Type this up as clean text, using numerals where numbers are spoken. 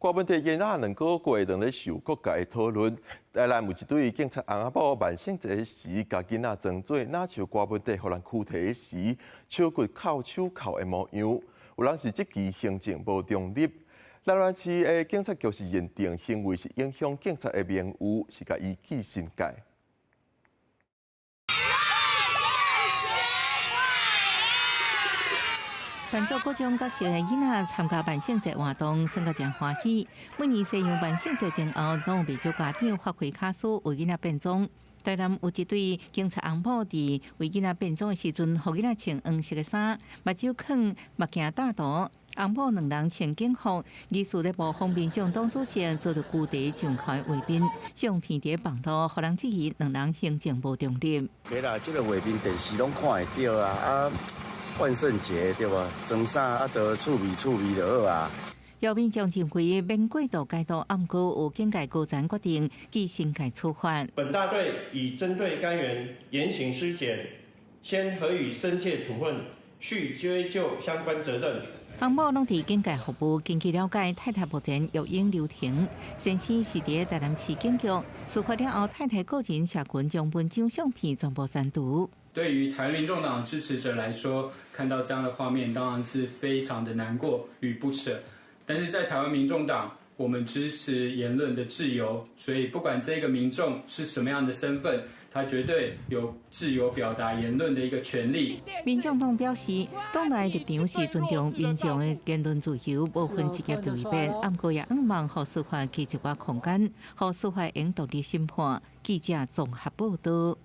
歌問題延啊2個月，仍咧受各界討論。台南有一對警察翁仔某萬聖節時，共囡仔裝做若像歌文帝予人驅提時，手骨銬手銬的模樣。有人是質疑行政無中立。台南市的警察局是認定行為是影響警察的名譽，是共伊記訓誡。扮做各種角色的囡仔參加萬聖節活動，耍甲誠歡喜。每年西洋萬聖節前後，攏有袂少家長發揮巧思為囡仔變裝。台南有一對警察翁某佇為囡仔變裝的時陣，予囡仔穿黃色的衫，目睭囥目鏡搭圖。翁某兩人穿警服，疑似咧模仿民眾黨主席遭著驅提上銬的畫面，相片佇網路，予人質疑兩人行政無中立。袂啦，這個畫面電視攏看會著啊，啊，萬聖節對無？裝衫啊，都趣味趣味就好啊。有民眾認為免過度解讀，毋過有警界高層決定記訓誡處罰。本大隊已針對該員言行失檢，先核予申誡處分，續追究相關責任。翁某攏佇警界服務，根據了解，太太目前育嬰留停，先生是佇台南市警局。事發了後，太太個人社群將文章相片全部刪除。對於台灣民眾黨支持者來說，看到這樣的畫面，當然是非常的難過與不捨。但是在台灣民眾黨，我們支持言論的自由，所以不管這個民眾是什麼樣的身份，他絕對有自由表達言論的一個權利。民眾黨表示，黨內立場是尊重民眾的言論自由，無分職業類別，毋過也向望予司法給一寡空間，予司法用獨立審判。記者綜合報道。